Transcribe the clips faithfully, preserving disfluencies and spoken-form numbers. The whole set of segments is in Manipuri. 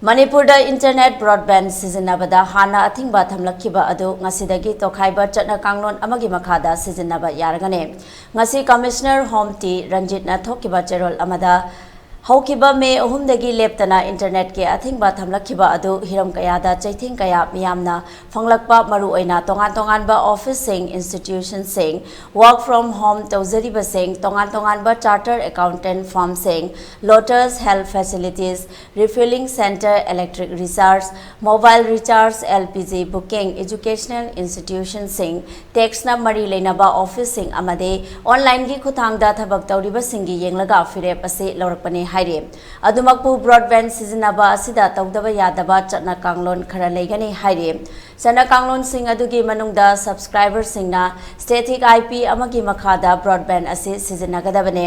ꯃꯅꯤꯄꯨꯔꯗ internet broadband ꯁꯤꯖꯤꯟꯅꯕꯗ ꯍꯥꯟꯅ ꯑꯊꯤꯡꯕ ꯊꯝꯂꯛꯈꯤꯕ ꯑꯗꯨ ꯉꯁꯤꯗꯒꯤ ꯇꯣꯈꯥꯏꯕ ꯆꯠꯅ ꯀꯥꯡꯂꯣꯟ ꯑꯃꯒꯤ ꯃꯈꯥꯗ ꯁꯤꯖꯤꯟꯅꯕ ꯌꯥꯔꯒꯅꯤ꯫ ꯉꯁꯤ Commissioner Home ꯇꯤ ꯔꯟꯖꯤꯠꯅ ꯊꯣꯛꯈꯤꯕ ꯆꯦꯔꯣꯜ ꯑꯃꯗ, ꯍꯧꯈꯤꯕ ꯃꯦ ꯑꯍꯨꯝꯗꯒꯤ ꯂꯦꯞꯇꯅ internetꯀꯤ ꯑꯊꯤꯡꯕ ꯊꯝꯂꯛꯈꯤꯕ ꯑꯗꯨ ꯍꯤꯔꯝ ꯀꯌꯥꯗ ꯆꯩꯊꯦꯡ ꯀꯌꯥ ꯃꯤꯌꯥꯝꯅ ꯐꯪꯂꯛꯄ, ꯃꯔꯨꯑꯣꯏꯅ ꯇꯣꯉꯥꯟ ꯇꯣꯉꯥꯟꯕ officeꯁꯤꯡ, institutionꯁꯤꯡ, work from home ꯇꯧꯖꯔꯤꯕꯁꯤꯡ, ꯇꯣꯉꯥꯟ ꯇꯣꯉꯥꯟꯕ chartered accountant firmꯁꯤꯡ, Lotus Health Facilities, refueling centre, electric recharge, mobile recharge, L P G booking, educational institutionꯁꯤꯡ, taxꯅ ꯃꯔꯤ ꯂꯩꯅꯕ officeꯁꯤꯡ ꯑꯃꯗꯤ onlineꯒꯤ ꯈꯨꯠꯊꯥꯡꯗ ꯊꯕꯛ ꯇꯧꯔꯤꯕꯁꯤꯡꯒꯤ ꯌꯦꯡꯂꯒ ꯐꯤꯔꯦꯞ ꯑꯁꯤ ꯂꯧꯔꯛꯄꯅꯤ ꯍꯥꯏꯔꯤ꯫ ꯑꯗꯨꯃꯛꯄꯨ broadband ꯁꯤꯖꯤꯟꯅꯕ ꯑꯁꯤꯗ ꯇꯧꯗꯕ ꯌꯥꯗꯕ ꯆꯠꯅ ꯀꯥꯡꯂꯣꯟ ꯈꯔ ꯂꯩꯒꯅꯤ ꯍꯥꯏꯔꯤ꯫ ꯆꯠꯅ ꯀꯥꯡꯂꯣꯟꯁꯤꯡ ꯑꯗꯨꯒꯤ ꯃꯅꯨꯡꯗ subscriberꯁꯤꯡꯅ static I P ꯑꯃꯒꯤ ꯃꯈꯥꯗ broadband ꯑꯁꯤ ꯁꯤꯖꯤꯟꯅꯒꯗꯕꯅꯤ꯫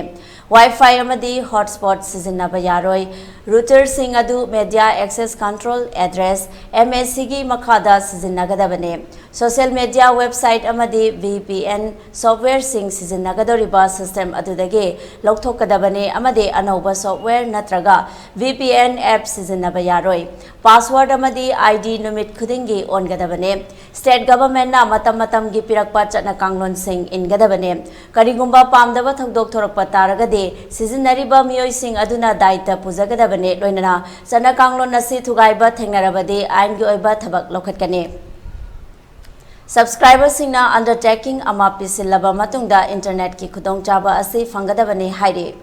Wi-Fi ꯑꯃꯗꯤ hotspot ꯁꯤꯖꯤꯟꯅꯕ ꯌꯥꯔꯣꯏ꯫ Routerꯁꯤꯡ ꯑꯗꯨ Media Access Control Address, M A Cꯒꯤ ꯃꯈꯥꯗ ꯁꯤꯖꯤꯟꯅꯒꯗꯕꯅꯤ꯫ Social media website ꯑꯃꯗꯤ V P N softwareꯁꯤꯡ ꯁꯤꯖꯤꯟꯅꯒꯗꯧꯔꯤꯕ system ꯑꯗꯨꯗꯒꯤ ꯂꯧꯊꯣꯛꯀꯗꯕꯅꯤ ꯑꯃꯗꯤ ꯑꯅꯧꯕ software ꯅꯠꯇ꯭ꯔꯒ V P N app ꯁꯤꯖꯤꯟꯅꯕ ꯌꯥꯔꯣꯏ꯫ Password ꯑꯃꯗꯤ I D ꯅꯨꯃꯤꯠ ꯈꯨꯗꯤꯡꯒꯤ ꯑꯣꯟꯒꯗꯕꯅꯤ꯫ State governmentꯅ ꯃꯇꯝ ꯃꯇꯝꯒꯤ ꯄꯤꯔꯛꯄ ꯆꯠꯅ ꯀꯥꯡꯂꯣꯟꯁꯤꯡ ꯏꯟꯒꯗꯕꯅꯤ꯫ ꯀꯔꯤꯒꯨꯝꯕ ꯄꯥꯝꯗꯕ ꯊꯧꯗꯣꯛ ꯊꯣꯔꯛꯄ ꯇꯥꯔꯒꯗꯤ ꯁꯤꯖꯤꯟꯅꯔꯤꯕ ꯃꯤꯑꯣꯏꯁꯤꯡ ꯑꯗꯨꯅ ꯗꯥꯏꯇ ꯄꯨꯖꯒꯗꯕꯅꯤ, ꯂꯣꯏꯅꯅ ꯆꯠꯅ ꯀꯥꯡꯂꯣꯟ ꯑꯁꯤ ꯊꯨꯒꯥꯏꯕ ꯊꯦꯡꯅꯔꯕꯗꯤ ꯑꯥꯏꯟꯒꯤ ꯑꯣꯏꯕ ꯊꯕꯛ ꯂꯧꯈꯠꯀꯅꯤ꯫ Subscriberꯁꯤꯡꯅ undertaking ꯑꯃ ꯄꯤꯁꯤꯜꯂꯕ ꯃꯇꯨꯡꯗ internetꯀꯤ ꯈꯨꯗꯣꯡꯆꯥꯕ ꯑꯁꯤ ꯐꯪꯒꯗꯕꯅꯤ ꯍꯥꯏꯔꯤ꯫